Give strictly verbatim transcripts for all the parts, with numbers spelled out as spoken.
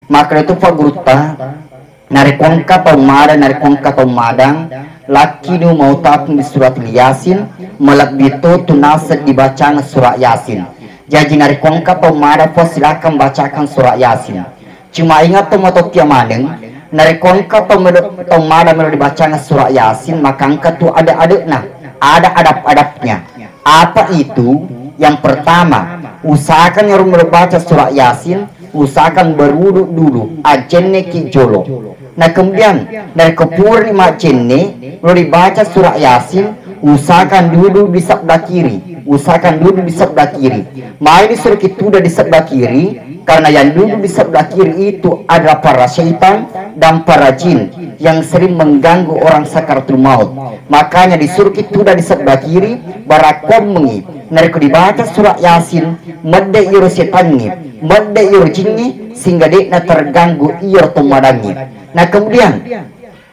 Makkeda tu Pak Gurutta, narekko engka tau madang, narekko engka tau madang, lakkinu mautapung di surat Yasin, malebbi to tu naseng dibacang surat Yasin. Jaji narekko engka tau madang, Pak, silakan bacakan surat Yasin. Cuma ingat to, matopia maneng, narekko engka tau melo-, tau madang melo dibacang surat Yasin, maka engka tu ade-adekna, ada adab-adabnya. Apa itu? Yang pertama, usahakan yang melo baca surat Yasin, usahakan berwudu dulu, ajjenneki jolo. Nah, kemudian, narekko purani majjenne, melo dibaca surat Yasin, usahakan duduk di sebelah kiri, usahakan duduk di sebelah kiri. Mai disuruh kita duduk di sebelah kiri, karena yang duduk di sebelah kiri itu adalah para syaitan dan para jin yang sering mengganggu orang sakaratul maut. Makanya disuruh kita duduk di sebelah kiri, barakkuammengi. Narekko dibaca surat Yasin, medde iyaro setangnge, medde iyaro jingnge, sehingga de'na terganggu iyaro tau madangnge. Nah, kemudian,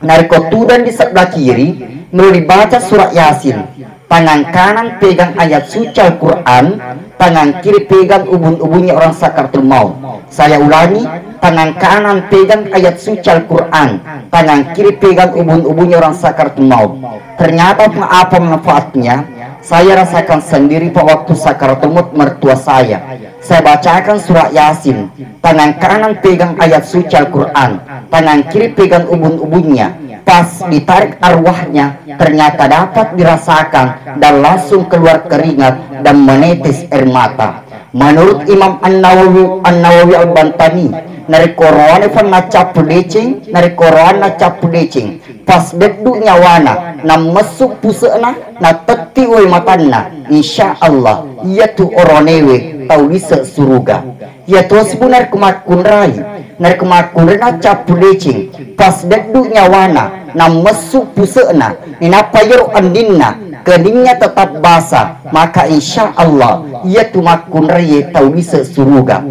narekko tudang di sebelah kiri, melo dibaca surat Yasin, tangan kanan pegang ayat suci Al-Quran, tangan kiri pegang ubun-ubunnya orang sakaratul maut. Saya ulangi, tangan kanan pegang ayat suci Al-Quran, tangan kiri pegang ubun-ubunnya orang sakaratul maut. Ternyata apa manfaatnya? Saya rasakan sendiri, Pak, waktu sakaratul maut mertua saya. Saya bacakan surat Yasin, tangan kanan pegang ayat suci Al-Quran, tangan kiri pegang ubun-ubunnya. Pas ditarik arwahnya, ternyata dapat dirasakan dan langsung keluar keringat dan menetes air mata. Menurut Imam An-Nawawi, An-Nawawi Al-Bantani, narekko roane fanna cappu deceng, narekko roanna cappu deceng, pas deddu nyawana, nammessu puse'na, natetti wae matanna, insya Allah, iyatu oroanewe tau lise suruga. Iya tosi Bu, narekko makkunrai, narekko makkunrai naccappu deceng, pas deddu nyawana, nammessu puse'na, inappa iyaro endinna, keningna tetap basah, maka insya Allah, iyatu makkunrai tau lise suruga.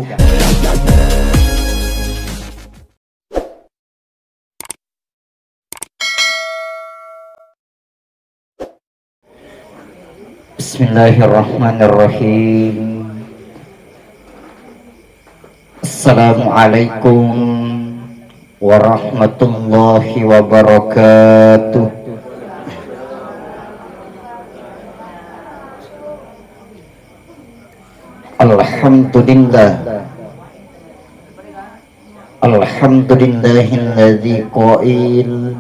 Bismillahirrahmanirrahim. Assalamualaikum warahmatullahi wabarakatuh. Alhamdulillah. Alhamdulillahilladzi qail,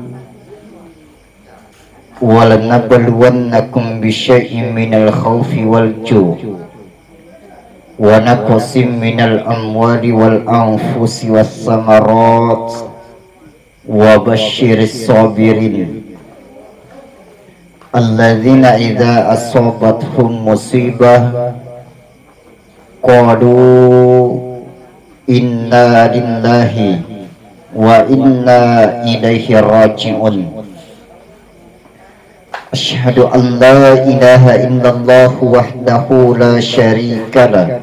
"Wa lanabluwannakum bisyai'in minal khaufi wal ju', wa naqsim minal amwali wal anfusi was samarat, wa basyiris sabirin, alladzina idza asabathum musibah, qalu inna lillahi wa inna ilaihi raji'un. Asyhadu an la ilaha illallah wahdahu la syarika lah.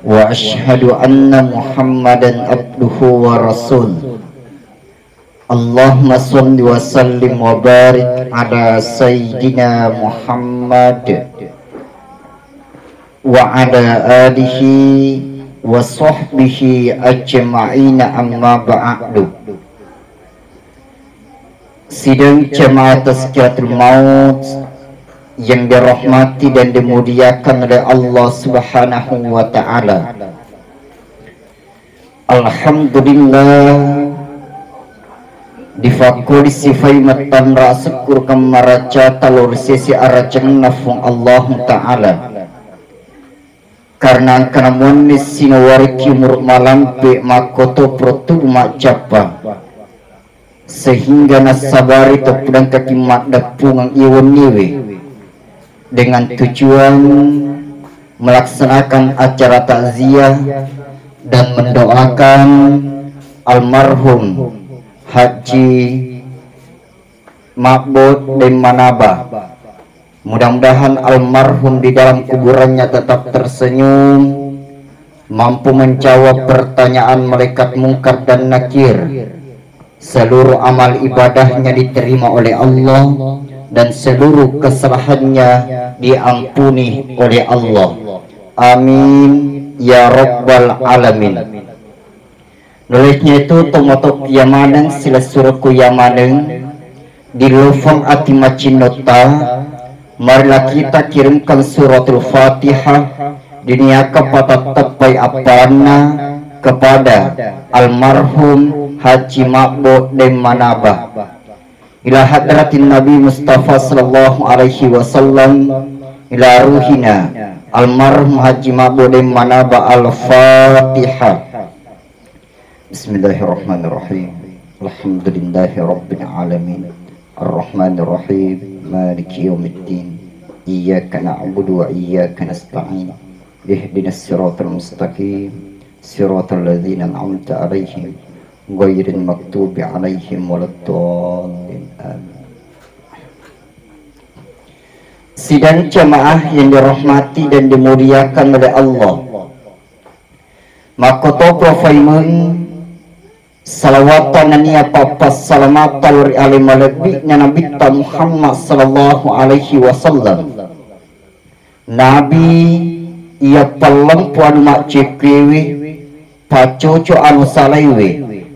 Wa asyhadu anna Muhammadan abduhu wa rasul." Allahumma shalli wa sallim wa barik ala Sayyidina Muhammad wa ala alihi wa sahbihi ajma'ina, amma ba'du. Sidang jamaah tazkiyatul maut yang dirahmati dan dimuliakan oleh Allah Subhanahu wa Ta'ala. Alhamdulillah, difakkoli sifai mattanra syukur kemmaraca talo ri sesi arajangenna Puang Allahu Ta'ala. Karena engkana muanni sinawariki umuru malampe makkoto peruttu majjappa. Sehingga nassabari topudangkaki maddeppungeng iye wenniwe dengan tujuan melaksanakan acara takziah dan mendoakan almarhum Haji Ma'bud Deng Manaba. Mudah-mudahan almarhum di dalam kuburannya tetap tersenyum, mampu menjawab pertanyaan malaikat Mungkar dan Nakir. Seluruh amal ibadahnya diterima oleh Allah dan seluruh kesalahannya diampuni oleh Allah. Amin ya rabbal alamin. Nulisnya itu tomotok iya maneng, silessurukku iya maneng, di lufang ati macinnotta, marilah kita kirimkan suratul Fatihah, diniakan patatteppai appalanna kepada almarhum Haji Mabbo Deng Manaba. Ila hadratin Nabi Mustafa sallallahu alaihi wasallam, ila ruhina almarhum Haji Mabbo Deng Manaba. Al-Fatihah. Bismillahirrahmanirrahim. Alhamdulillahi rabbil alamin. Arrahmanirrahim. Maliki yaumiddin. Iyyaka na'budu wa iyyaka nasta'in. Ihdinas siratal mustaqim. Siratal ladzina an'amta 'alaihim ghairil maghdubi 'alaihim waladdallin. Amin. Sidang jamaah yang dirahmati dan dimuliakan oleh Allah. Makkotopro faimeng salawatan nennia pappassalamatan ri ale malebbi'na Nabitta Muhammad sallallahu alaihi wasallam. Nabi iya pallempu anu maccekkewe, paccoco anu salaiwe,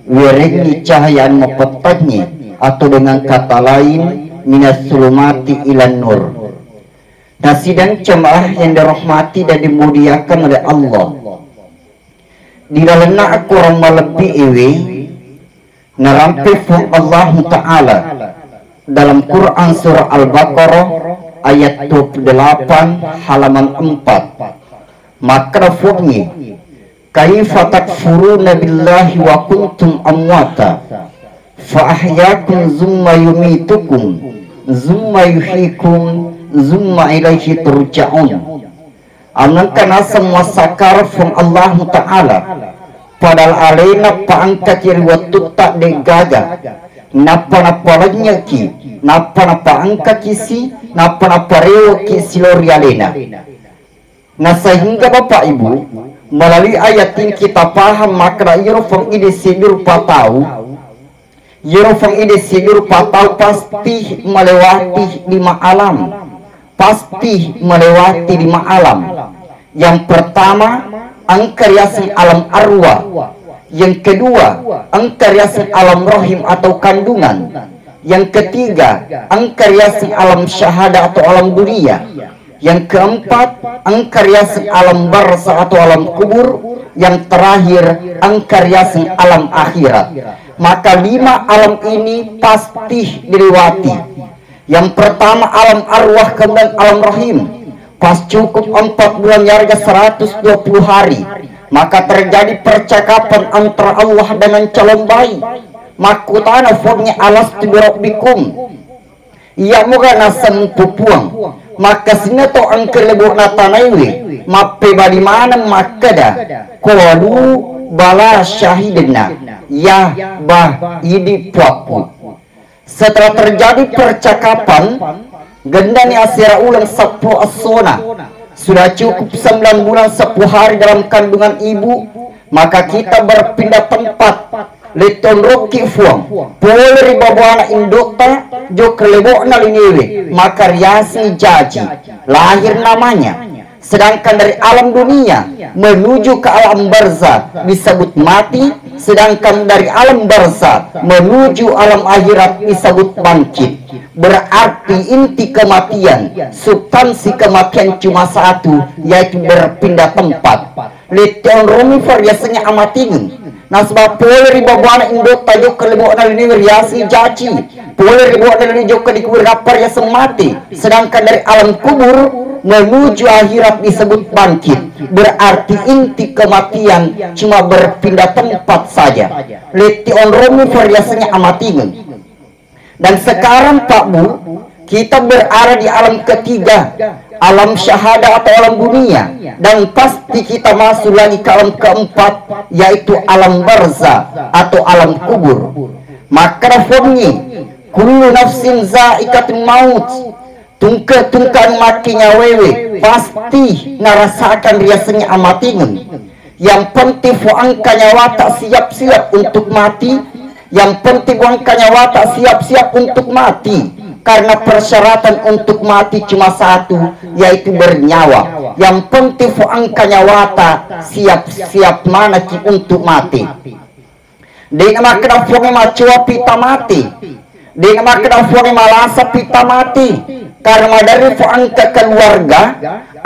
werengngi cahaya anu mapettangnge, atau dengan kata lain, minas sulumati ilan nur. Nah, sidang jamaah yang dirahmati dan dimuliakan oleh Allah. Di lalenna akorang malebbi ewe, narampe Fuang Allahu Ta'ala dalam Quran surah Al-Baqarah ayat dua puluh delapan halaman empat. Makkeda Fuangnge, "Kaifa takfuruna billahi wa kuntum amwata fa ahyakum tsumma yumitukum tsumma yuhyikum tsumma ilaihi turja'un." Engka naseng muassakar Fuang Allahu Ta'ala, padahal alena paengkaki ri wettutta de'gaga, nappa napalennyeki, nappa napaengkaki si, nappa naparewoki silori alena. Nah, sehingga Bapak Ibu, melalui ayat ini kita paham makkeda iyaro Fuang ide siddi rupa tau, iyaro Fuang ide siddi rupa tau pasti melewati lima alam. Pasti melewati lima alam. Yang pertama, engka riaseng alam arwah. Yang kedua, engka riaseng alam rahim atau kandungan. Yang ketiga, engka riaseng alam syahada atau alam dunia. Yang keempat, engka riaseng alam barza atau alam kubur. Yang terakhir, engka riaseng alam akhirat. Maka lima alam ini pasti dilewati. Yang pertama alam arwah, kemudian alam rahim. Pas cukup empat bulan yarega seratus dua puluh hari, maka terjadi percakapan antara Allah dengan calon bayi. Makkutana Fuangnge, "Alastu birabbikum?" Iya moga naseng Puang. Makkasinna to engka lebo'na tanaiwe, mappebali maneng makkeda, "Qalu bala syahidna." Ya, bah, idi Puakku. Setelah terjadi percakapan, gendani asera uleng seppulo essona, sudah cukup sembilan bulan sepuluh hari dalam kandungan ibu, maka kita berpindah tempat. Lettonrokki Fuang, pole ri babuana indo'ta, jokka lebo'na linewe, maka riaseng jaji, lahir namanya. Sedangkan dari alam dunia menuju ke alam barza disebut mati, sedangkan dari alam barza menuju alam akhirat disebut bangkit. Berarti inti kematian, substansi kematian cuma satu, yaitu berpindah tempat. Lettonrommi fa riasengnge amatingeng. Nasaba pole ri babuana indo'ta jokka lebo'na linewe riaseng jaji. Pole ri lebo'na linewe jokka dikubur nappa riaseng mate. Sedangkan dari alam kubur menuju akhirat disebut bangkit. Berarti inti kematian cuma berpindah tempat saja. Lettonrommi fa riasengnge amatingeng. Dan sekarang, Pak Bu, kita berada di alam ketiga, alam syahada atau alam dunia, dan pasti kita masuk lagi ke alam keempat, yaitu alam barza atau alam kubur. Maka Fuangnge, "Kullu nafsin zaikatul maut." Tungke-tungke anu makkenyawaewe pasti narasakan riasengnge amatingeng. Yang penting Fuang engka nyawata siap-siap untuk mati. Yang penting Fuang engka nyawata siap-siap untuk mati. Karena persyaratan untuk mati cuma satu, yaitu bernyawa. Yang penting Fuang engka nyawata siap-siap manaki untuk mati. De'na makkeda Puangnge macoapi tamate. De'na makkeda Puangnge malasapi tamate. Karena maderri Puang engka keluarga,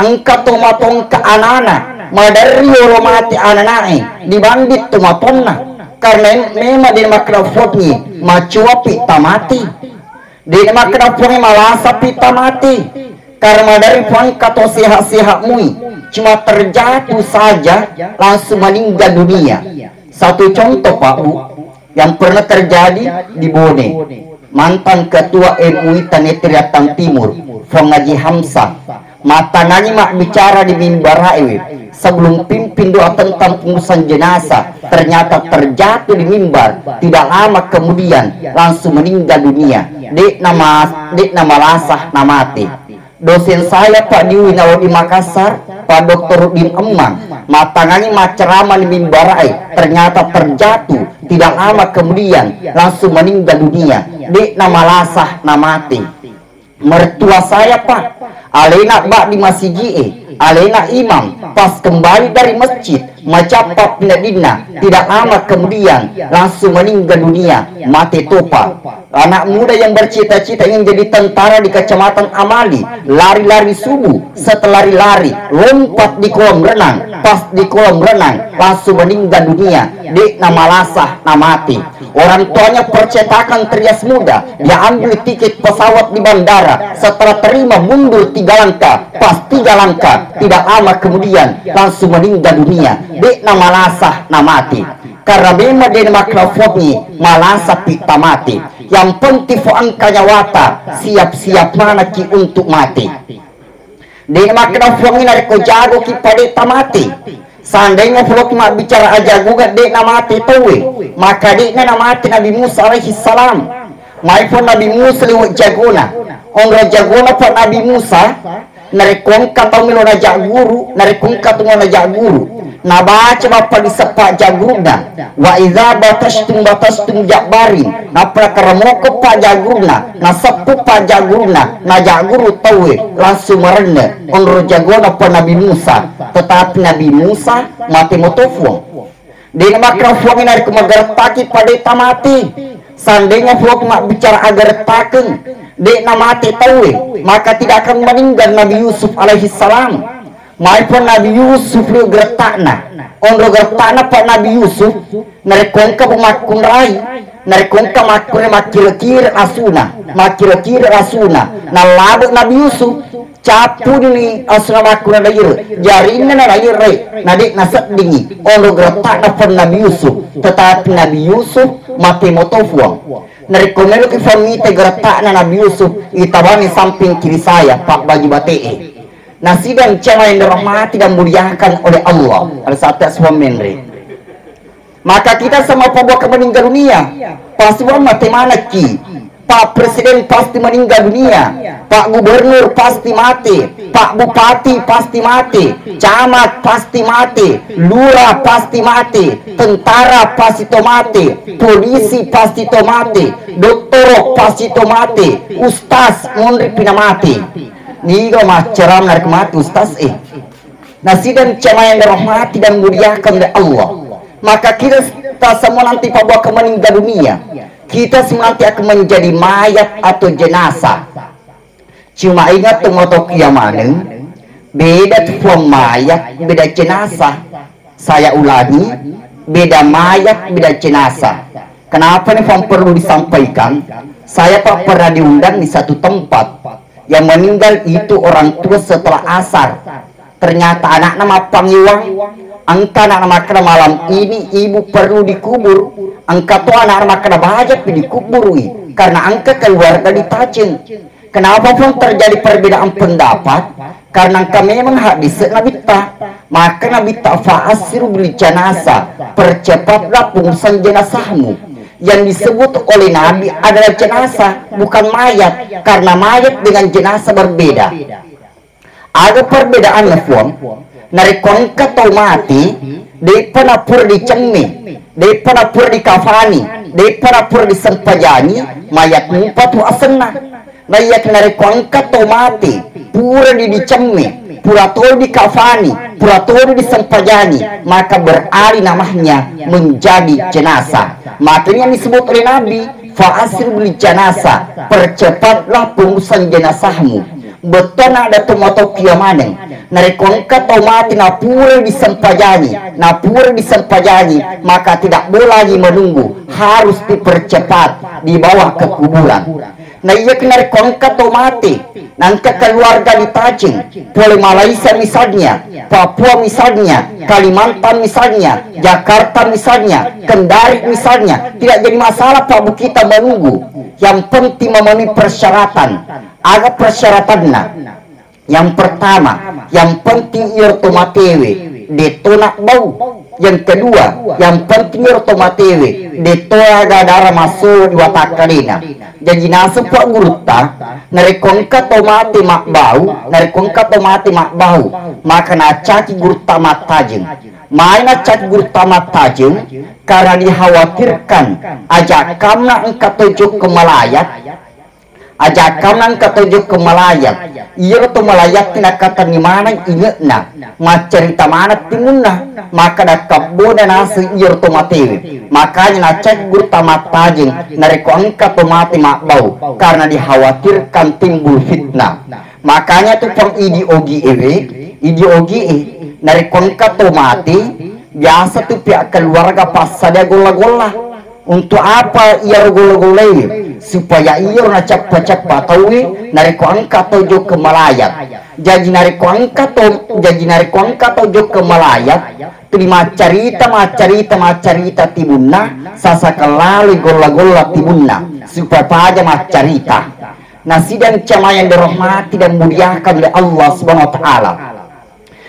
engka tomatonka anana, maderri yolo mate ananae dibanding tomatonna. Karena em-, memang de'na makkeda Puangnge macoapi tamate. De'na makkeda Puangnge malasapi tamate. Karena maderri Puang engka to sehat-sehat mui, cuma terjatuh saja langsung meninggal dunia. Satu contoh, Pak Bu, yang pernah terjadi di Bone, mantan ketua M U I Tanetri Ratan Timur, Puang Haji Hamzah, mattangangi mabbicara di mimbar aewe sebelum pimpin doa tentang pengurusan jenazah, ternyata terjatuh di mimbar, tidak lama kemudian langsung meninggal dunia. De'na ma-, de'na malasah namate. Dosen saya Pak Diwi Nawawi Makassar, Pak Doktor Udin Emmang, mattangangi macceramah di mimbar ae, ternyata terjatuh, tidak lama kemudian langsung meninggal dunia. De'na malasah namate. Mertua saya, Pak, alena bak di masigi'e, alena imam, pas kembali dari masjid, macappa pinadinna, tidak lama kemudian langsung meninggal dunia, mate topa. Anak muda yang bercita-cita ingin jadi tentara di Kecamatan Amali, lari-lari subuh, setelah lari-lari, lompat di kolam renang, pas di kolam renang, langsung meninggal dunia, de'na malasah namate. Orang tuanya percetakan, terhias muda, dia ambil tiket pesawat di bandara. Setelah terima, mundur tiga langkah. Pas tiga langkah, tidak lama kemudian langsung meninggal dunia. De'na malasah namate. Karena memang de'na makkeda Puangnge malasapi tamate. Yang penting Puang engka nyawata, siap-siap manekki untuk mate. De'na makkeda Puangnge narekko jagoki pada tamate. Seandainya Puang mabbicara ajagungeng de'na mate tauwe, maka de'na namate Nabi Musa alaihi salam. Maepang Nabi Musa liwe' jagona. Onrong jagona pa Nabi Musa, narekko engka tau melo najak guru, narekko engka tau melo najak guru, nabaca bappa di seppa jagurunna, "Wa idza batashtum batashtum jabbarin." Nappa nakaramoko pa jagurunna, naseppu pa jagurunna, najak guru tauwe, langsung marenne. Onrong jagona pa Nabi Musa, tetapi Nabi Musa mate moto Puang. De'na makkeda Puangnge narekko magerettaki pada tamate. Seandainya Puang mabbicara agerettakeng, de'na mate tauwe, maka tidak akan meninggal Nabi Yusuf alaihi salam. Maepang Nabi Yusuf liwe' geretta'na. Onrong geretta'na pa Nabi Yusuf, narekko engka makkunrai, narekko engka makkunrai makkiro-kiro asuna, makkiro-kiro asuna, nallabo Nabi Yusuf. Cappuni asuna makkunrai, jarinna naraire, na de' naseddingi onrong geretta'na pa Nabi Yusuf, tetapi Nabi Yusuf mate moto Puang. Narekko meloki Puang mita geretta'na Nabi Yusuf, itabangi samping kiri saya, pabbaju bate'e. Nasidang jamaah yang dirahmati dan muliakan oleh Allah, ada satu semua menre. Maka kita semua pembawa meninggal dunia, pasti Puang mate manekki. Pak Presiden pasti meninggal dunia, Pak Gubernur pasti mate, Pak Bupati pasti mate, camat pasti mate, lurah pasti mate, tentara pasti to mate, polisi pasti to mate, dottoro pasti to mate, ustaz monri pina mate. Niga maccaram narik mate ustaz eh. Nasidang jamaah yang dirahmati dan muliakan oleh Allah. Maka kita semua nanti pabawang meninggal dunia. Kita semua nanti akan menjadi mayat atau jenazah. Cuma ingat tu moto kiamaneng, beda tu Puang mayat, beda jenazah. Saya ulangi, beda mayat, beda jenazah. Kenapa ini Puang perlu disampaikan? Saya Pak pernah diundang di satu tempat. Yang meninggal itu orang tua setelah asar. Ternyata anakna mappangiwang, engka anakna makkeda malam ini ibu perlu dikubur, engka to anakna makkeda bajapi dikuburui, karena engka keluarga ditajeng. Kenapa pun terjadi perbedaan pendapat? Karena engka memang hadis Nabitta. Maka Nabitta, "Fa'assiru bil janazah, percepatlah pengurusan jenazahmu." Yang disebut oleh Nabi adalah jenazah, bukan mayat, karena mayat dengan jenazah berbeda. Aga perbedaanna Puang? Narekko engka tau mati, de'pa napura dicemme, de'pa napura dikafani, de'pa napura disempajangi, mayat mupa tu asenna. Naiyakiya narekko engka tau mati, pura di dicemme, pura toli dikafani, pura toli disempajangi, maka beralih namanya menjadi jenazah. Makanya disebut oleh Nabi, "Fa asri bil janazah, percepatlah pengurusan jenazahmu." Bettuanna ada tomatoa maneng. Narekko engka tau mate napura disempajangi, napura disempajangi, maka tidak boleh lagi menunggu, harus dipercepat dibawa ke kuburan. Na iya narekko engka tau mate, nangka keluarga ditajeng, pole Malaysia misalnya, Papua misalnya, Kalimantan misalnya, Jakarta misalnya, Kendari misalnya, tidak jadi masalah Pak Bu kita menunggu. Yang penting memenuhi persyaratan. Aga persyaratanna? Yang pertama, yang penting iyaro tomatewe detto nabbau. Yang kedua, yang penting iyaro tomatewe detto aga dara masuk di watakkalena. Jaji naseng Pak Gurutta, narekko engka tomate mabbau, narekko engka tomate mabbau, maka nacaki Gurutta mattajeng. Mai nacaki Gurutta mattajeng, karena dikhawatirkan aja kamna engka tojokka malayat, aja kamna engka tojokka malayat. Iyaro to malayat nakkatenni maneng inge'na, maccarita maneng timunna, maka dakkabbona naseng iyaro tomatewe. Makanya naceggur tamattajeng narekko engka tomate mabbau, karena dikhawatirkan timbul fitnah. Makanya tu pang idi ogi ewe, idi ogi e, narekko engka tomate, biasa tu pihak keluarga passadia golla-golla. Untuk apa iyaro golla-gollae? Supaya iyaro nacappa-cappa tauwe narekko engka tau jokka malayat. Jaji narekko engka to, jaji narekko engka tau jokka malayat, tuli maccarita, maccarita, maccarita timunna, sasakeng laloi golla-golla timunna, supaya paja maccarita. Nasidang jamaah yang dirahmati dan muliakan oleh Allah Subhanahu wa Ta'ala.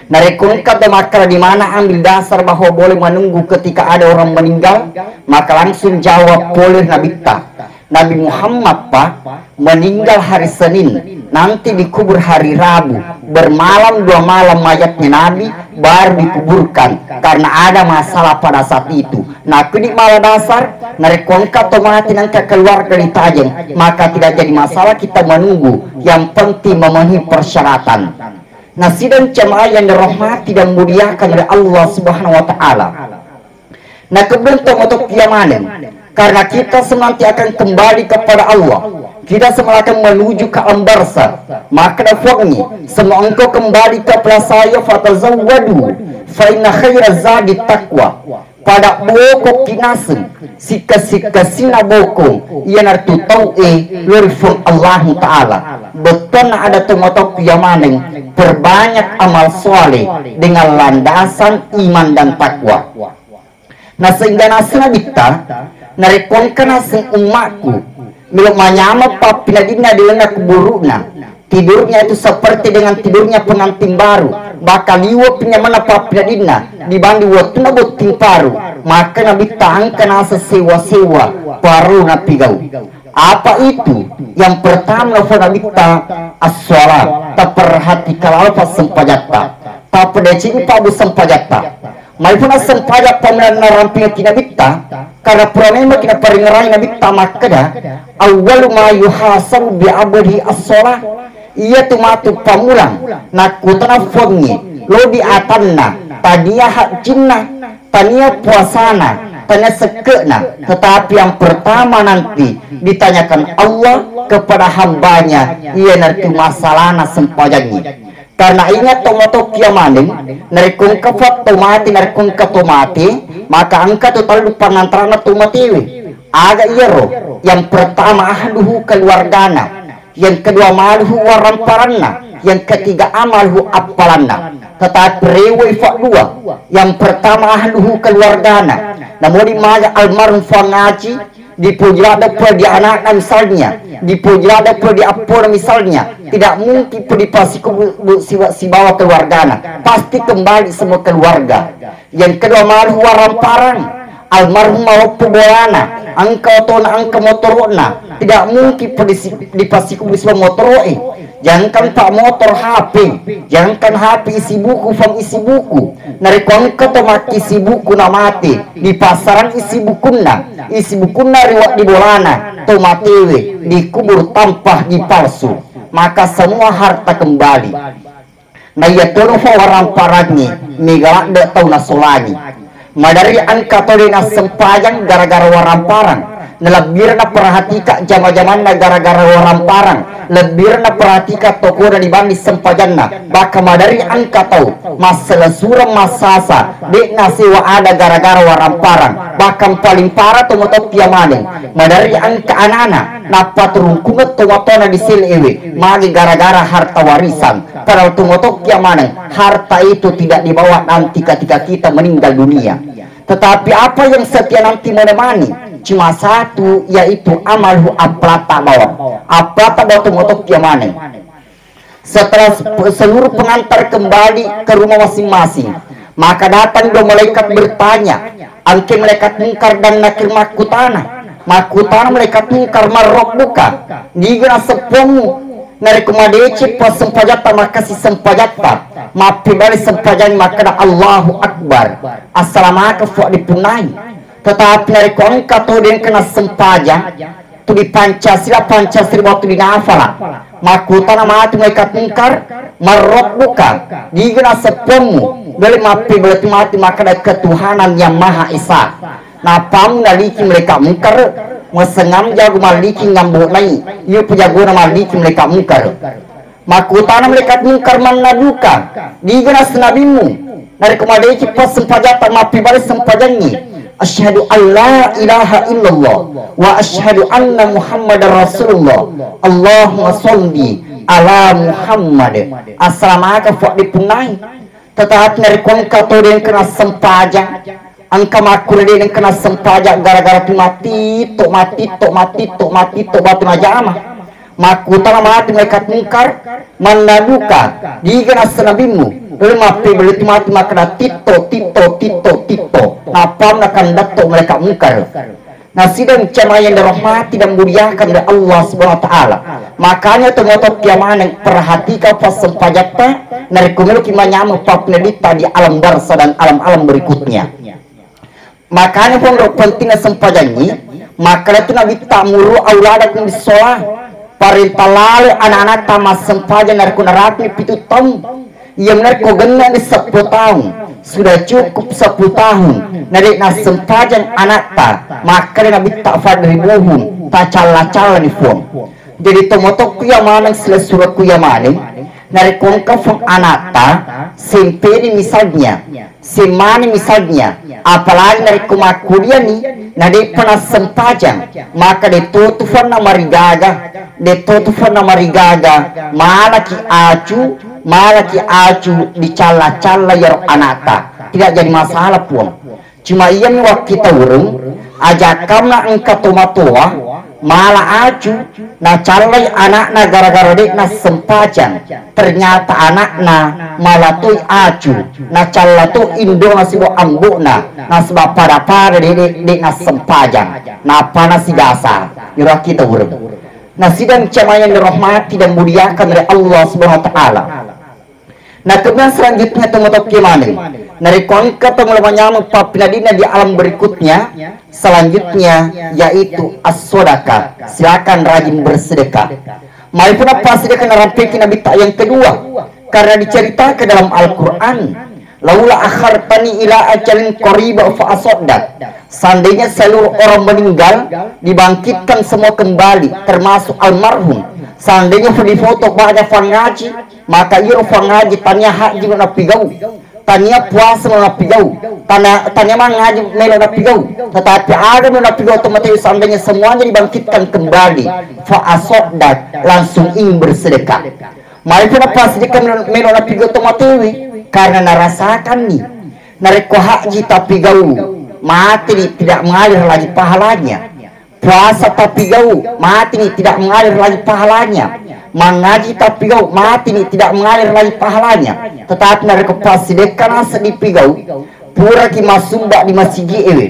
Narekko engka to makkeda di mana ambil dasar bahwa boleh menunggu ketika ada orang meninggal, maka langsung jawab pole Nabitta. Nabi Muhammad, Pak, meninggal hari Senin, nanti dikubur hari Rabu, bermalam dua malam mayatnya Nabi, baru dikuburkan karena ada masalah pada saat itu. Nah, kuni malah dasar, narekko engka to mati nangka keluarga ditajeng, maka tidak jadi masalah kita menunggu, yang penting memenuhi persyaratan. Nasidang jamaah yang dirahmati dan muliakan oleh Allah Subhanahu wa Ta'ala. Nah, kemudian tomatoa maneng, karena kita semua nanti akan kembali kepada Allah, kita semua akan menuju ke alam barzakh. Maka dafuangi, semua engkau kembali kepada saya, fatazawwadu, fa inna khaira zadi taqwa. Pada bokong kinaseng, sikka-sikka sina bokong, iyanaritu tauwe lori Puang Allahu Ta'ala. Bettuanna ada tomatoa maneng, perbanyak amal soleh dengan landasan iman dan takwa. Nah, sehingga naseng Nabitta, narekko engka naseng ummakku, melo manyameng pappinadinna di lalenna kuburu'na, tidurnya itu seperti dengan tidurnya pengantin baru, bakal liwe' pinyamanna pappinadinna dibanding wettunna botting paru, maka Nabitta engka naseng sewa-sewa parellu napigau. Apa itu? Yang pertama, nafo Nabitta, as-shalah, taperhatikan laloi passempajatta, tapedecengi pabbu sempajatta. Maipuna sempajang pammulanna rampingekki Nabitta, karena pura memang kita paringerai Nabitta makkeda, "Awwalu ma yuhasabu bi abdi as-shalah." Iyatu matu pammulang nakkutana Puangnge lao di atanna, tania hajjinna, tania puasana, tania sekke'na, tetapi yang pertama nanti ditanyakan Allah kepada hambanya, iyanaritu masalana sempajangnge. Karena ingat tomatoa maneng, narekko engka fa-, tomate, narekko engka tomate, maka engka to tellu pangantaranna tomatewe. Aga iyaro? Yang pertama ahluhu, keluargana, yang kedua maluhu, waramparanna, yang ketiga amaluhu, appalanna. Tetapi rewai fa dua. Yang pertama ahluhu, keluargana. Namodi maga almarhum Puang Aji, dipoji ladde' pole di anakna misalnya, dipoji ladde' pole di appona misalnya, tidak mungkin pole dipasikubu-, bu-, siwa-, sibawa keluargana, pasti kembali semua keluarga. Yang kedua, maluhu waramparang, almarhum maloppo bolana, engka otona, engka motoro'na, tidak mungkin pole disi-, dipasikubu sibawa motoro'e. Jangankan pak motor, H P, jangankan H P, isi buku, fang isi buku. Narekko engka to makkisi buku namate, dipasarang isi bukunna, isi bukunna ri wedding bolana, tomatewe dikubur tanpa hajji palsu, maka semua harta kembali. Naiyatono fa waramparangnge mega ladde tau nasolangi. Maderri engka to de nassempajang gara-gara waramparang. Nalebbireng naperhatika jama-jamanna gara-gara waramparang. Lebbireng naperhatika tokona dibanding sempajanna. Bahkan maderri engka tau masselesureng massasa de nasewa ada gara-gara waramparang. Bahkan paling parah to motoppi maneng. Maderri engka anana nappa turungkungeng to matona di selewe magi gara-gara harta warisan. Padahal tungotokki maneng, harta itu tidak dibawa nanti ketika kita meninggal dunia. Tetapi apa yang setia nanti menemani? Cuma satu, yaitu amalu apalata bawang. Apalata bawang tungotokki maneng. Setelah seluruh pengantar kembali ke rumah masing-masing, maka datang dua malaikat bertanya, engke malaikat Mungkar dan Nakir makkutana. Makkutana malaikat Mungkar, "Man rabbuka?" Niga naseppommu? Narekko madeceng passempajatta, makkasi sempajatta, mappibali sempajang makkeda, "Allahu Akbar, assalamaka fuaddipunnai." Tetapi narekko engka to de engka nassempajang, tu di Pancasila, Pancasila wattu di nafala. Makkutana matu malaikat Mungkar, "Man rabbuka?" Niga naseppommu? Dole mappibali tu matu makkeda, "Ketuhanan yang Maha Esa." Nappamu naliki malaikat Mungkar, "Muasengam jago malliki ngambo nai, iyo pujagona malliki malaikat Mungkar." Makkutana malaikat Mungkar, "Man nabiyuka?" Niga nasenabimmu? Narekko madeceng passempajatta, mappibali sempajangngi, "Asyhadu an la ilaha illallah wa asyhadu anna Muhammadar Rasulullah. Allahumma sholli ala Muhammad." Assalamaka fuaddipunnai. Tetapi narekko engka to de engka nassempajang, engka makkuro de engka nassempajang gara-gara tu matitto, matitto, matitto, matitto batu najama. Makkutana matu malaikat Mungkar, "Man nabiyuka?" Niga nassenabimmu? Dole mappibali tu matu makkeda, "Titto, titto, titto, titto." Nappamu nakandatto malaikat Mungkar. Nasidang jamaah yang dirahmati dan muliakan oleh Allah Subhanahu wa Ta'ala. Makanya tomatoa maneng, perhatikan passempajatta, narekko meloki manyameng pappeneddinta di alam barzah dan alam-alam berikutnya. Makanya pongro pentingna sempajangngi, makkeda tu Nabitta, "Muru auladakum bis-shalah." Parenta lalo anak-anakta massempajang narekko narapi pitu taung. Iya, narekko genne'ni seppulo taung, sudah cukup seppulo tahun, na de' nassempajang anakta, makkeda Nabitta, "Fadribuhum, tacalla-callani, Puang." Jadi tomatoakku iya maneng, silessurekku iya maneng, narekko engka, Puang, anakta, sempeni misalnya, semmani misalnya, apalagi narekko makkuliani, na de'pa nassempajang, maka de' to tu, Puang, namarigaga, de' to tu, Puang, namarigaga, malaki acu, malaki acu dicalla-calla iyaro anakta. Tidak jadi masalah, Puang. Cuma iyami wakkitaureng, ajakkamna engka tomatoa mala acu, nacallai anakna gara-gara de' nassempajang. Ternyata anakna mala toi acu, nacalla to indona sibawa ambo'na, nasaba pada-pada de', de', de' nassempajang. Nappa nasigasa, iyaro wakkitaureng. Nasidang jamaah yang dirahmati dan muliakan oleh Allah Subhanahu wa Ta'ala. Nah, kemudian selanjutnya tomatoakku maneng. Narekko engka tomatoa manyameng pappeneddinna di alam berikutnya, selanjutnya yaitu as-sadaqah. Silakan rajin bersedekah. Mari pun apa sedekah narampeki Nabitta yang kedua. Karena diceritakan dalam Al-Quran, "Laula akhartani ila ajalin qariba fa asaddaq." Seandainya seluruh orang meninggal, dibangkitkan semua kembali, termasuk almarhum. Seandainya difoto banyak fangaji, maka iyaro fangaji tania haji napigau, tania puasa napigau, tania, tania mangaji melo napigau. Tetapi ada melo napigau tomatoa, seandainya semuanya dibangkitkan kembali, fa asaddaq, langsung ingin bersedekah. Mari pun apa sedekah melo, melo napigau tomatoae, karena narasakanni. Narekko haji tapigau, mateni, tidak mengalir lagi pahalanya. Puasa tapigau, mateni, tidak mengalir lagi pahalanya. Mangaji tapigau, mateni, tidak mengalir lagi pahalanya. Tetapi narekko passidekka naseng dipigau, puraki massumba di masigi ewe,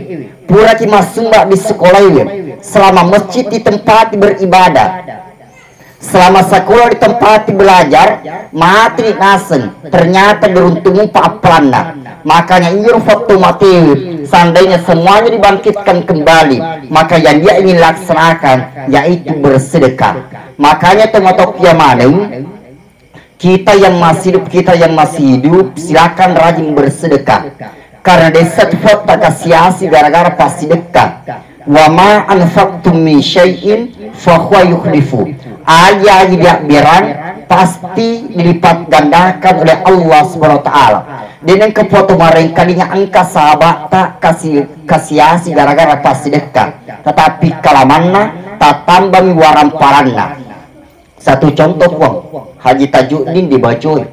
puraki massumba di sekolah ewe, selama masjid ditempati beribadah, selama sekolah ditempati belajar, mateni naseng, ternyata beruntung mupa appalanna. Makanya iyaro fatto mate, seandainya semuanya dibangkitkan kembali, maka yang dia ingin laksanakan yaitu bersedekah. Makanya tomatoakku maneng, Kita yang masih hidup, kita yang masih hidup, silakan rajin bersedekah. Karena desa tufatta kasiasi gara-gara passidekka. Wa ma anfaqtum min syai'in fahuwa yukhlifu. Aja-aja dia berang pasti dilipat gandakan oleh Allah Subhanahu wa taala. Deneng kepoto marengkalinga engka sahabatta kasi kasiasi gara-gara passidekka. Tetapi kalamanna tatambami waramparanna. Satu contoh, Puang, Haji Tajuddin di Bajoi.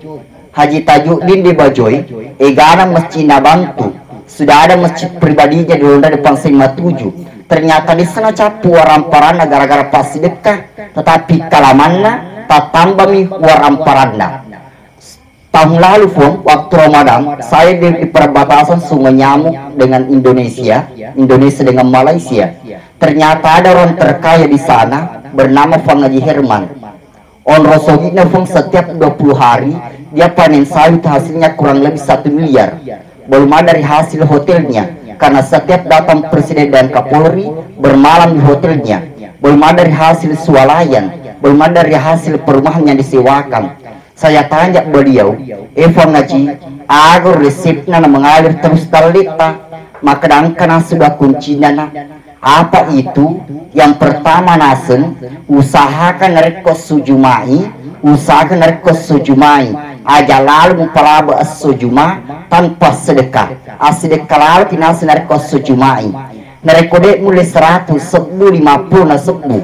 Haji Tajuddin di Bajoi, egana masjid nabantu. Sudah ada masjid pribadinya di Londra depan Sema tujuh. Ternyata di sana capu waramparanna gara-gara passidekka, tetapi kalamanna tatambami waramparanna. Tahun lalu, Puang, waktu Ramadan, saya di, di perbatasan Sungai Nyamuk dengan Indonesia, Indonesia dengan Malaysia. Ternyata ada orang terkaya di sana bernama Puang Haji Herman. Onrong sogi'na, Puang, setiap dua puluh hari dia panen sawit, hasilnya kurang lebih satu miliar. Belum ada dari hasil hotelnya, karena setiap datang presiden dan Kapolri bermalam di hotelnya. Belum ada dari hasil swalayan, belum ada dari hasil perumahan yang disewakan. Saya tanya beliau, "Eh, Puang Haji, aga resepna na mengalir terus dalle'ta?" Makkeda, "Engka naseng dua kuncina, Nak." "Apa itu?" "Yang pertama naseng, usahakan narekko esso Juma'i, usahakan narekko esso Juma'i, aja lalo mupalaba esso Juma tanpa sedekah. Assedekka laloki naseng narekko esso Juma'i. Narekko de' mulle seratu sebbu, lima puluh na sebbu.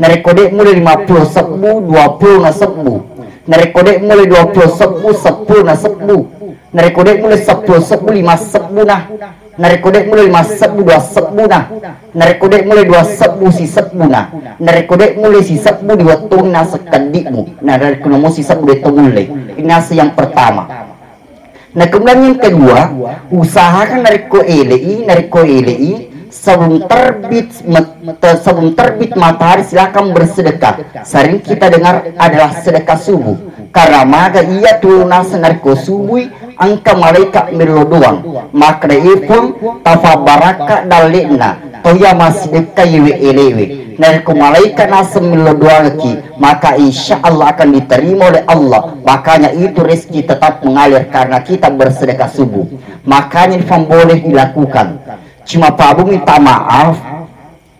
Narekko de' mulle lima puluh sebbu, dua puluh na sebbu. Narekko de' mulle dua puluh sebbu, seppulo na sebbu. Narekko de' mulle seppulo sebbu, lima sebbu na. Narekko de' mulle lima sebbu, dua sebbu na. Narekko de' mulle dua sebbu, sisebbu na. Narekko de' mulle sisebbu, diwettongi naseng keddi'mu. Narekko namo sisebbu de' to mulle." Ini naseng yang pertama. Nah, kemudian yang kedua, usahakan narekko ele'i, narekko ele'i, sebelum terbit, met-, te-, sebelum terbit matahari, silakan bersedekah. Sering kita dengar adalah sedekah subuh. Karena maga iya tu naseng narekko subui, engka malaikat mello doang. Makkeda, "Eh, Puang, tafabarakka dalle'na tau iya massidekka iwe elewe. Narekko malaikat naseng mello doangki, maka insya Allah akan diterima oleh Allah. Makanya itu rezeki tetap mengalir karena kita bersedekah subuh." Makanya, Puang, boleh dilakukan. Cuma, Pak Bu, minta maaf,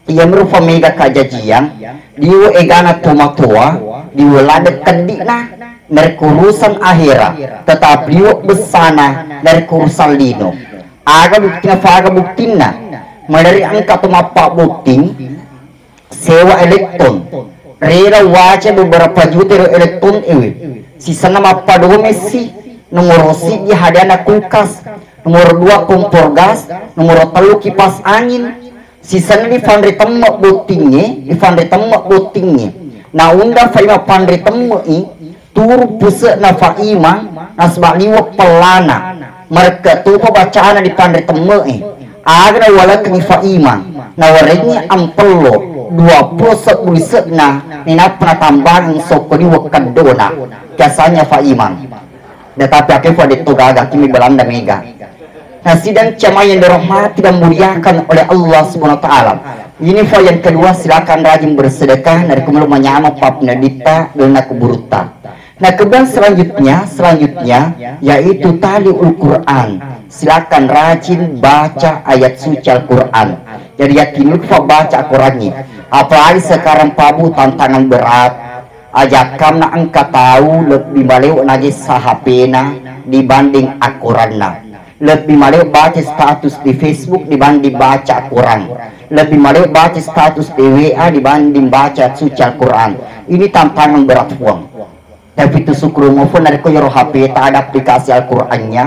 iya merupa mega kajajiang, liwe' egana tomatoa, liwe' ladde' keddi'na narekko urusan ahera, tetapi liwe' bessana narekko urusan lino. Aga buktina? Faga buktinna? Maderi engka to mappabbotting sewa elekton. Rela waca beberapa juta ero elekton ewe. Sisenna mappadomessi, nomoro siddi hadiahna kulkas, nomoro dua kompor gas, nomoro tellu kipas angin. Sisenna difanre temme bottingnge, difanre temme bottingnge. Naunda faima panre temme'i, turu puse'na Fa Imang, nasaba liwe' pellana. Marekke topa bacana dipanre temme'e. Aga nawalekkengngi Fa Imang, nawarengngi ampello, dua pulo sebbu lise'na, ninappa natambangeng sokko liwe' keddona. Biasanya Fa Imang. Tetapi akefa detto gaga, kimi Belanda mega. Nah, sidang jamaah yang dirahmati dan muliakan oleh Allah Subhanahu wa Ta'ala. Ini, Fa, yang kedua, silakan rajin bersedekah, narekko melo manyameng papneditta, donna kuburutta. Nah, kemudian selanjutnya, selanjutnya, yaitu taliul Quran. Silakan rajin baca ayat suci Al-Quran. Jadi, yakin lupa baca Al-Qurannya. Apalagi sekarang, Pak Bu, tantangan berat. Ajakkamna engka tau lebbi malewe nagessa H P-na dibanding akkoranna. Lebbi malewe baca status di Facebook dibanding baca akkorang. Lebbi malewe baca status di W A dibanding baca suci Al-Quran. Ini tantangan berat, Puang. Tapi tu syukur mo, Puang, narekko yero H P-ta ada aplikasi Al-Qurannya,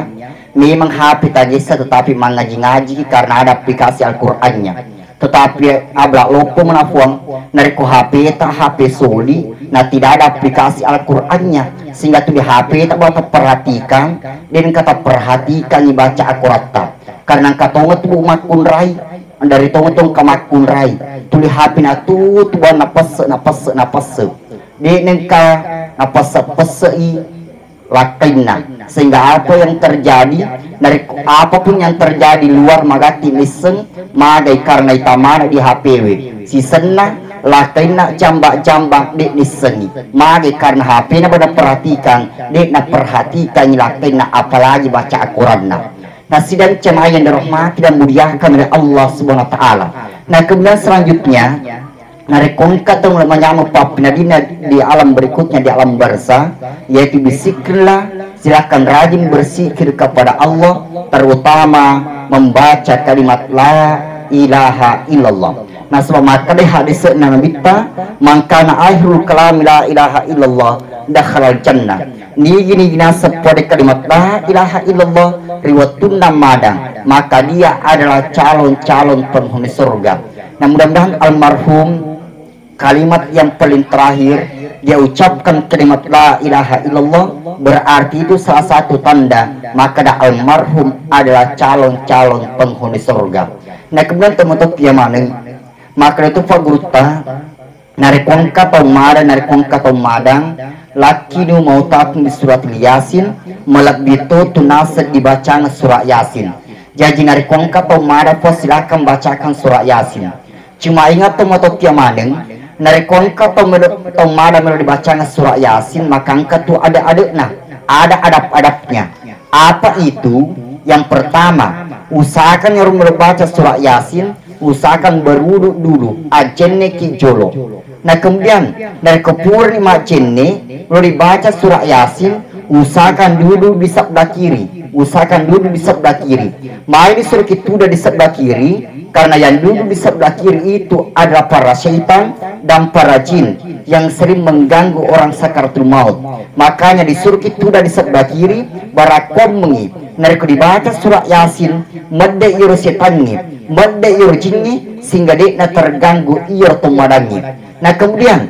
memang H P tagessa tetapi mangaji-ngaji karena ada aplikasi Al-Qurannya. Tetapi abla loppo mena, Puang, narekko H P-ta H P soli, na tidak ada aplikasi Al-Qurannya, sehingga tu di H P-ta bawa perhatikan, dan kata perhatikan baca akkoratta. Karena engka tonga tu makkunrai, dari tonga tu engka makkunrai, tuli H P-na tu, tu bawa napesse, napesse, napesse. De nengka napesse-pessei lakkainna, sehingga apa yang terjadi, narekko apapun yang terjadi luar magatti misseng, magai karena itamana di H P-we. Sisenna, Lakkainna jambang-jambang de' nissengi. Mage karena H P-na pada perhatikan, de' naperhatikangi lakkainna apalagi baca Al-Quranna. Nah, sidang jamaah yang dirahmati dan muliakan oleh Allah Subhanahu wa Ta'ala. Nah, kemudian selanjutnya, narekko engka tau manyameng pappinadinna di alam berikutnya, di alam barzah, yaitu berzikirlah, silakan rajin berzikir kepada Allah, terutama membaca kalimat la ilaha illallah. Nasaba makkeda hadisna Nabitta, "Man kana akhirul kalami la ilaha illallah, dakhalal jannah." Nigi-nigi naseng pole kalimat la ilaha illallah ri wettunna madang, maka dia adalah calon-calon penghuni surga. Nah, mudah-mudahan almarhum kalimat yang paling terakhir dia ucapkan kalimat la ilaha illallah, berarti itu salah satu tanda makkeda almarhum adalah calon-calon penghuni surga. Nah, kemudian teman-teman yang mana? Makkeda tu Pak Gurutta, narekko engka tau madang, narekko engka tau madang, lakkinu mautatung di surat Yasin, malebbi to tu naseng dibacang surat Yasin. Jaji narekko engka tau madang, Pak, silakan bacakan surat Yasin. Cuma ingat to, matopia maneng, narekko engka tau melo-, tau madang melo dibacang surat Yasin, maka engka tu ada-adekna, ada adab-adabnya. Apa itu? Yang pertama, usahakan yang melo baca surat Yasin, usahakan berwudu dulu, ajjenneki jolo. Nah, kemudian, narekko purani majjenne, lo dibaca surat Yasin, usahakan duduk di sebelah kiri, usahakan duduk di sebelah kiri. Mai disuruh kita duduk di sebelah kiri, karena yang duduk di sebelah kiri itu adalah para syaitan dan para jin yang sering mengganggu orang sakaratul maut. Makanya disuruh kita duduk di sebelah kiri, barakkomengi. Narekko dibaca surat Yasin, medde iyaro setangnge, medde iyaro jingnge, sehingga de'na terganggu iyaro tommadangnge. Nah, kemudian,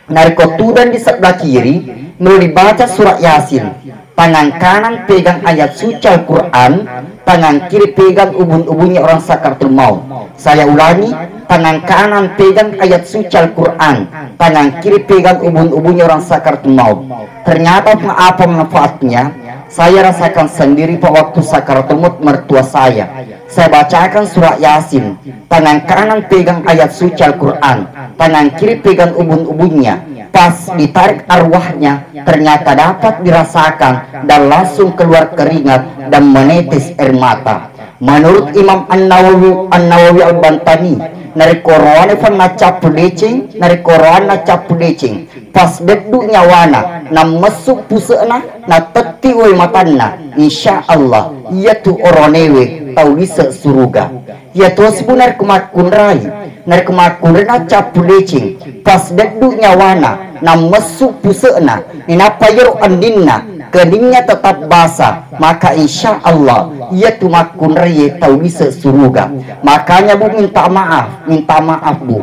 narekko tudang di sebelah kiri, melo dibaca surat Yasin, tangan kanan pegang ayat suci Al-Quran, tangan kiri pegang ubun-ubunnya orang sakaratul maut. Saya ulangi, tangan kanan pegang ayat suci Al-Quran, tangan kiri pegang ubun-ubunnya orang sakaratul maut. Ternyata apa manfaatnya? Saya rasakan sendiri, Pak, waktu sakaratul maut mertua saya. Saya bacakan surat Yasin, tangan kanan pegang ayat suci Al-Quran, tangan kiri pegang ubun-ubunnya. Pas ditarik arwahnya, ternyata dapat dirasakan dan langsung keluar keringat dan menetes air mata. Menurut Imam An-Nawawi, An-Nawawi Al-Bantani, narekko roane fa naccappu deceng, narekko roanna cappu deceng, pas deddu nyawana, nammessu puse'na, natetti wae matanna, insya Allah, iyatu oroanewe tau lise suruga. Iya tosi Bu, narekko makkunrai, narekko makkunrai naccappu deceng, pas deddu nyawana, nammessu puse'na, ninappa iyaro endinna, keningna tetap basah, maka insya Allah, iyatu makkunrai tau lise suruga. Makanya Bu, minta maaf, minta maaf Bu.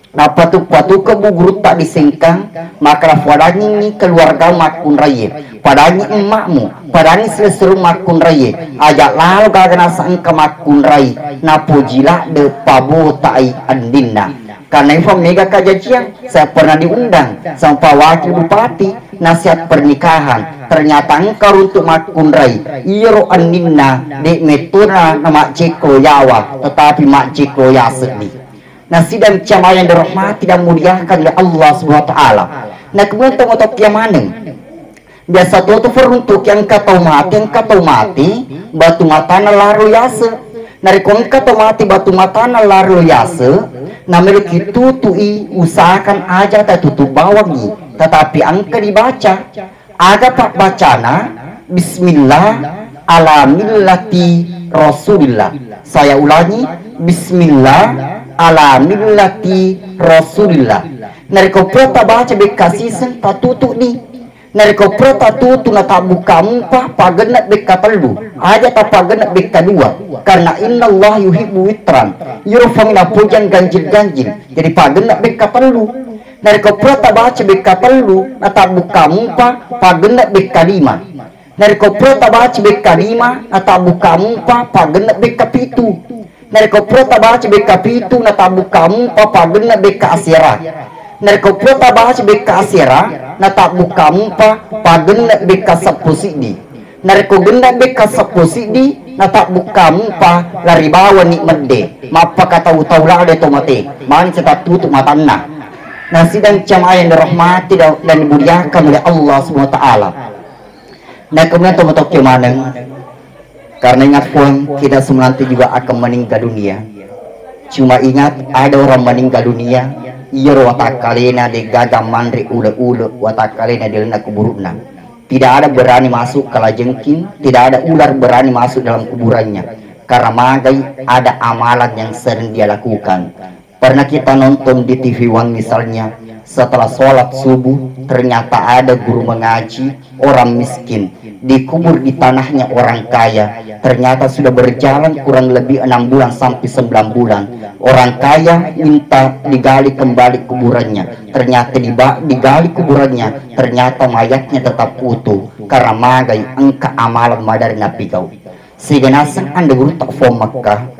Napatu-patuke Bu gurutta di Sengkang, maka nafuadangingi keluarga makkunraie. Padangi emmakmu, padangi silessureng makkunraie. Aja lalo gaga naseng engka makkunrai, napoji ladde pabotai endinna. Karena ifa mega kajajian, saya pernah diundang sama Pak Wakil Bupati, nasihat pernikahan. Ternyata engka runtuk makkunrai, iyaro endinna de mettona namajjekko yawa, tetapi majjekko yaseddi. Nah, sidang jamaah yang dirahmati dan muliakan oleh Allah Subhanahu wa Ta'ala. Nah, kemudian tau matopia maneng. Biasa to tu peruntuk engka tau mate, engka tau mate, batu matana laro yase. Narekko engka tau mate batu matana laro yase, namelo kitutui, usahakan aja tatutu bawangi, tetapi engka dibaca. Aga pabbacana? Bismillah ala millati Rasulillah. Saya ulangi, Bismillah ala millati Rasulillah. Narekko pura tabaca bekka siseng, tatutu'ni. Narekko pura tatutu na tabbukka mupa, pagenne bekka tellu. Aja tapagenne bekka dua. Karena innallaha yuhibbu witran. Iyaro Puang napojang ganjil-ganjil. Jadi pagenne bekka tellu. Narekko pura tabaca bekka tellu, na tabbukka mupa, pagenne bekka lima. Narekko pura tabaca bekka lima, na tabbukka mupa, pagenne bekka pitu. Narekko pura tabaca bekka pitu, na tabbukka mupa, pagenne bekka asera. Narekko pura tabaca bekka asera, na tabbukka mupa, pagenne bekka seppulo siddi. Narekko genne bekka seppulo siddi, Natabbukkamupa lari bawani medde, mappakatau-tau lade to mate, mancaji tattutu matanna. Nasidang jamaah yang dirahmati dan dimuliakan oleh Allah Subhanahu wa Ta'ala. Nah, kemudian to matokke maneng, karena ingat, Puang, kita semua nanti juga akan meninggal dunia. Cuma ingat, ada orang meninggal dunia, iyaro watakkalena degaga manre ule-ule watakkalena di lalenna kuburukna. Tidak ada berani masuk kalajengking, tidak ada ular berani masuk dalam kuburannya. Karena magai ada amalan yang sering dia lakukan. Pernah kita nonton di T V One misalnya, setelah sholat subuh, ternyata ada guru mengaji, orang miskin, dikubur di tanahnya orang kaya. Ternyata sudah berjalan kurang lebih enam bulan sampai sembilan bulan. Orang kaya minta digali kembali kuburannya. Ternyata diba-, digali kuburannya, ternyata mayatnya tetap utuh. Karena magai engka amalan madari napigau. Sehingga naseng ande gurutta Puang Mekah,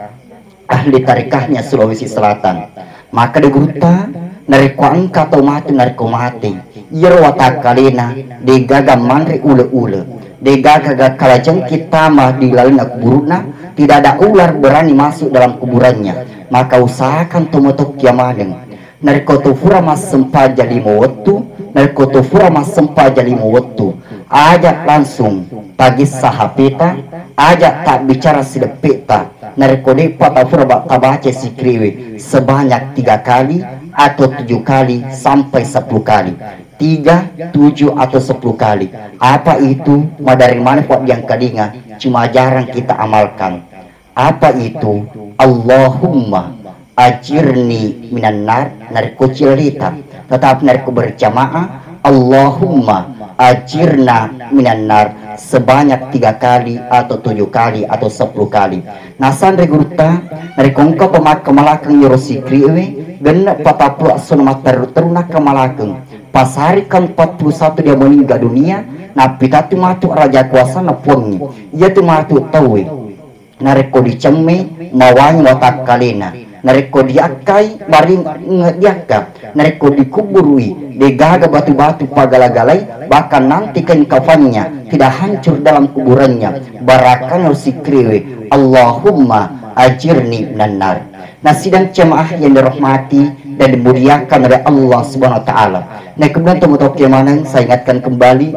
ahli tarikahnya Sulawesi Selatan. Maka de gurutta, narekko engka tau mate, narekko mate, iyaro watakkalena degaga manre ule-ule, degaga kalajengking tama di lalenna kuburukna, tidak ada ular berani masuk dalam kuburannya. Maka usahakan to matokkia maneng. Narekko to fura massempajang lima wettu, narekko to fura massempajang lima wettu, aja langsung tagessa H P-ta, aja tabbicara sideppeta. Narekko de'pa tafura ba-, tabaca sikriwe sebanyak tiga kali atau tujuh kali sampai sepuluh kali. Tiga, tujuh, atau sepuluh kali. Apa itu? Madari mana Puang diangkalinga? Cuma jarang kita amalkan. Apa itu? Allahumma ajirni minan nar, narekko cilita. Tetapi narekko berjamaah, Allahumma ajirna minan nar sebanyak tiga kali atau tujuh kali atau sepuluh kali. Nasanre gurutta, narekko engka pemakka malakeng yoro sikriwe, genne patappulo assono matteru-teru nakka malakeng. Pasari kan empat puluh satu dia meninggal dunia, nappitatu matu raja kuasana Puangnge. Iyatu matu tauwe. Narekko dicemme, mawangi watakkalena. Narekko diakkai, baring diakka. Narekko dikuburui, degaga batu-batu pagala-galai, bahkan nanti kain kafannya tidak hancur dalam kuburannya. Barakana sikriwe, Allahumma ajirni minan nar. Nasidang jemaah yang dirahmati dan dimuliakan oleh Allah Subhanahu wa Ta'ala. Nah, kemudian teman-teman maneng, saya ingatkan kembali,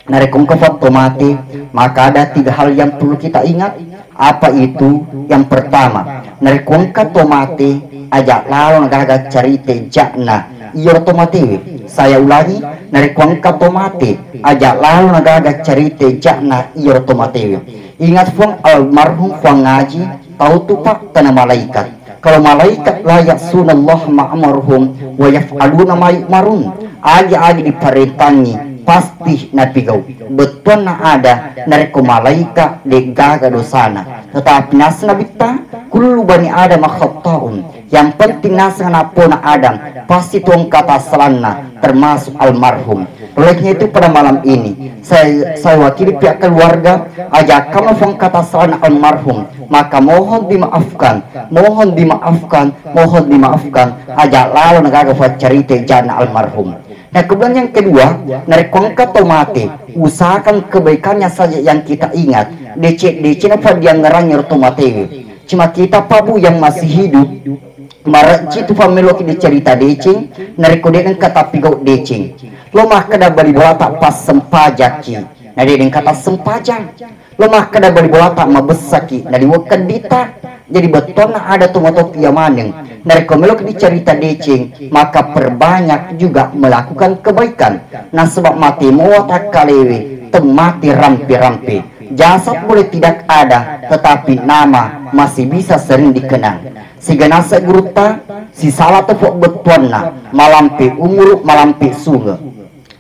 narekko engka to mate, maka ada tiga hal yang perlu kita ingat. Apa itu? Yang pertama, narekko engka to mate, aja lalo nagaga carita ja'na iyaro to matewe. Saya ulangi, narekko engka to mate, aja lalo nagaga carita ja'na iyaro to matewe. Ingat, Puang, almarhum Puang Haji tau tu, Pak, tena malaikat. Kalau malaikat la ya'sunallaha ma amarahum wa yaf'aluna ma yu'marun. Agi-agi diparentangi pasti napigau. Bettuanna ada narekko malaikat de'gaga dosana. Tetapi naseng Nabitta, kullu bani Adam khatta'un. Yang penting naseng napona Adam pasti tuang kata selanna, termasuk almarhum. Olehnya itu pada malam ini, saya, saya wakili pihak keluarga, aja kamu fangkata salana almarhum, maka mohon dimaafkan, mohon dimaafkan, mohon dimaafkan, aja lalo nagaga faccarita jana almarhum. Nah, kemudian yang kedua, narekko engka to mate, usahakan kebaikannya saja yang kita ingat. Dece-, decena fa diangngerangngi ro to matewe. Cuma kita, Pak, Bu, yang masih hidup, marejji tu fammeloki dicerita deceng, narekko de engka tappigau deceng. Lo makkeda bali bolata passempajakki, na de engka tassempajang. Lo makkeda bali bolata mabessaki, na diwekkeng dita. Jadi bettuanna ada tu matoki iya maneng. Narekko meloki dicerita deceng, maka perbanyak juga melakukan kebaikan. Nasaba mate mua takkalewe, temmati rampe-rampe. Jasad boleh tidak ada, tetapi nama masih bisa sering dikenang. Siganasa gurutta, sisala tefok bettuanna, malampe umuru, malampe sunge.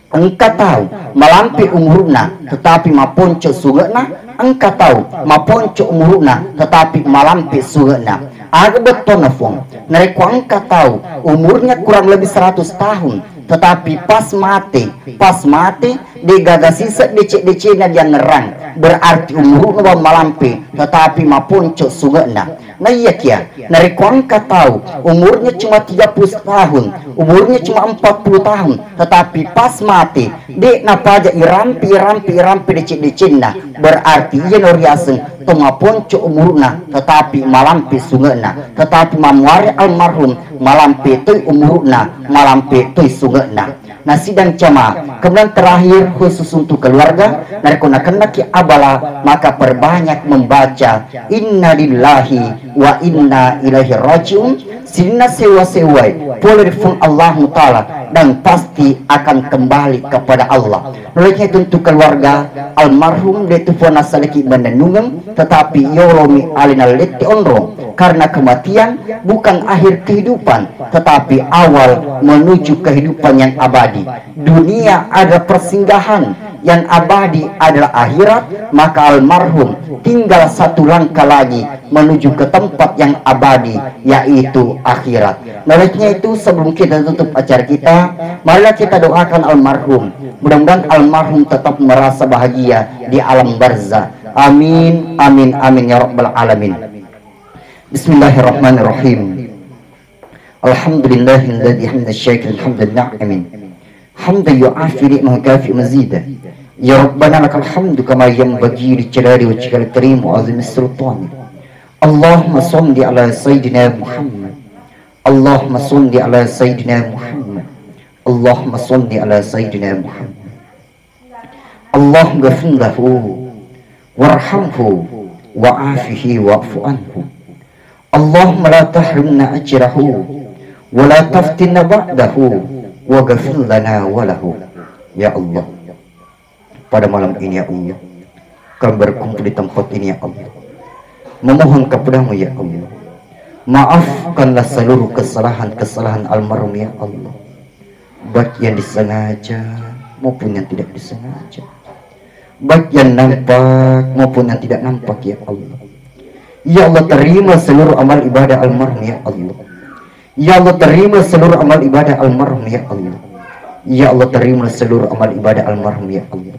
Engka tau malampe umuruna, tetapi maponco sungekna, engka tau maponco umuruna, tetapi malampe sungekna. Aga bettuanna, Puang? Narekko engka tau umurnya kurang lebih seratus tahun, tetapi pas mate, pas mate, degaga siseng dece-decena diangngerang, berarti umuruna bawang malampe, tetapi maponco sungekna. Naiyakia, narekko engka tau umurnya cuma tiga puluh tahun, umurnya cuma empat puluh tahun, tetapi pas mate, de napaja irampe, irampe, irampe dece-decenna, berarti iyano riaseng to maponco umuru'na, tetapi malampe sunge'na, tetapi mammuare almarhum malampe toi umuru'na, malampe toi sunge'na. Nah, sidang jamaah, kemudian terakhir khusus untuk keluarga, narekko nakennaki abala, maka perbanyak membaca inna lillahi wa inna ilaihi rajiun. Sininna sewa-sewai pole ri Puang Allahu Ta'ala dan pasti akan kembali kepada Allah. Olehnya itu untuk keluarga almarhum de tu pona saliki menenungeng, tetapi yolomi alena lette onrong, karena kematian bukan akhir kehidupan, tetapi awal menuju kehidupan yang abadi. Dunia adalah persinggahan, yang abadi adalah akhirat, maka almarhum tinggal satu langkah lagi menuju ke tempat yang abadi, yaitu akhirat. Nah, olehnya itu, sebelum kita tutup acara kita, marilah kita doakan almarhum. Mudah-mudahan almarhum tetap merasa bahagia di alam barzah. Amin, amin, amin, ya rabbal alamin. Bismillahirrahmanirrahim. Alhamdulillahilladzi hamdan syakirin hamdan na'imin. Hamdan yu'afi ni'mahu kafi mazida. Ya Rabbana lakal hamdu kama yanbaghi li jalali wajhikal karim wa azimi sultanik. Allahumma salli ala sayyidina Muhammad. Allahumma salli ala sayyidina Muhammad. Allahumma salli ala sayyidina Muhammad. Allahumma ghfir lahu warhamhu wa'afihi wa'fu anhu. Allahumma la tahrimna ajrahu wa la taftinna ba'dahu wa ghfir lana wa lahu. Ya Allah, pada malam ini, ya Allah, kami berkumpul di tempat ini, ya Allah, memohon kepadamu, ya Allah, maafkanlah seluruh kesalahan-kesalahan almarhum, ya Allah, baik yang disengaja maupun yang tidak disengaja, baik yang nampak maupun yang tidak nampak, ya Allah. Ya Allah, terima seluruh amal ibadah almarhum, ya Allah. Ya Allah, terima seluruh amal ibadah almarhum, ya Allah. Ya Allah, terima seluruh amal ibadah almarhum, ya Allah.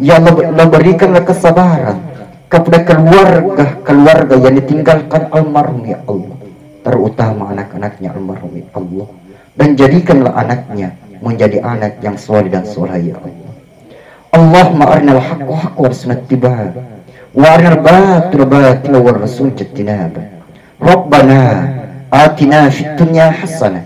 Ya Allah, berikanlah kesabaran kepada keluarga-keluarga yang ditinggalkan almarhum, ya Allah, terutama anak-anaknya almarhum, ya Allah, dan jadikanlah anaknya menjadi anak yang soleh dan soleh, ya Allah. Allahumma arinal haqqa haqqa warzuqna ittiba'a, wa arinal batila batila warzuqna ijtinaba. Rabbana atina fid dunya hasanah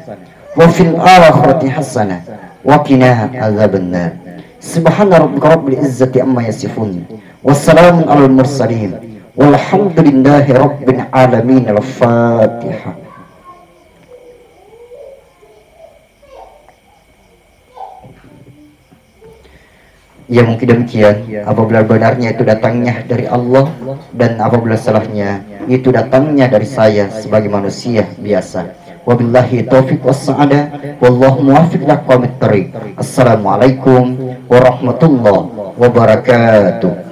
wa fil akhirati hasanah wa qina adzabannar. Subhana rabbika rabbil izzati amma yasifun. Wassalamun alal mursalin. Walhamdulillahi rabbil alamin. Al-Fatihah. Ya, mungkin demikian. Apabila benarnya itu datangnya dari Allah, dan apabila salahnya itu datangnya dari saya sebagai manusia biasa. Wabillahi taufiq wassa'adah. Wallahu muwaffiq ila aqwamit thariq. Assalamualaikum warahmatullahi wabarakatuh.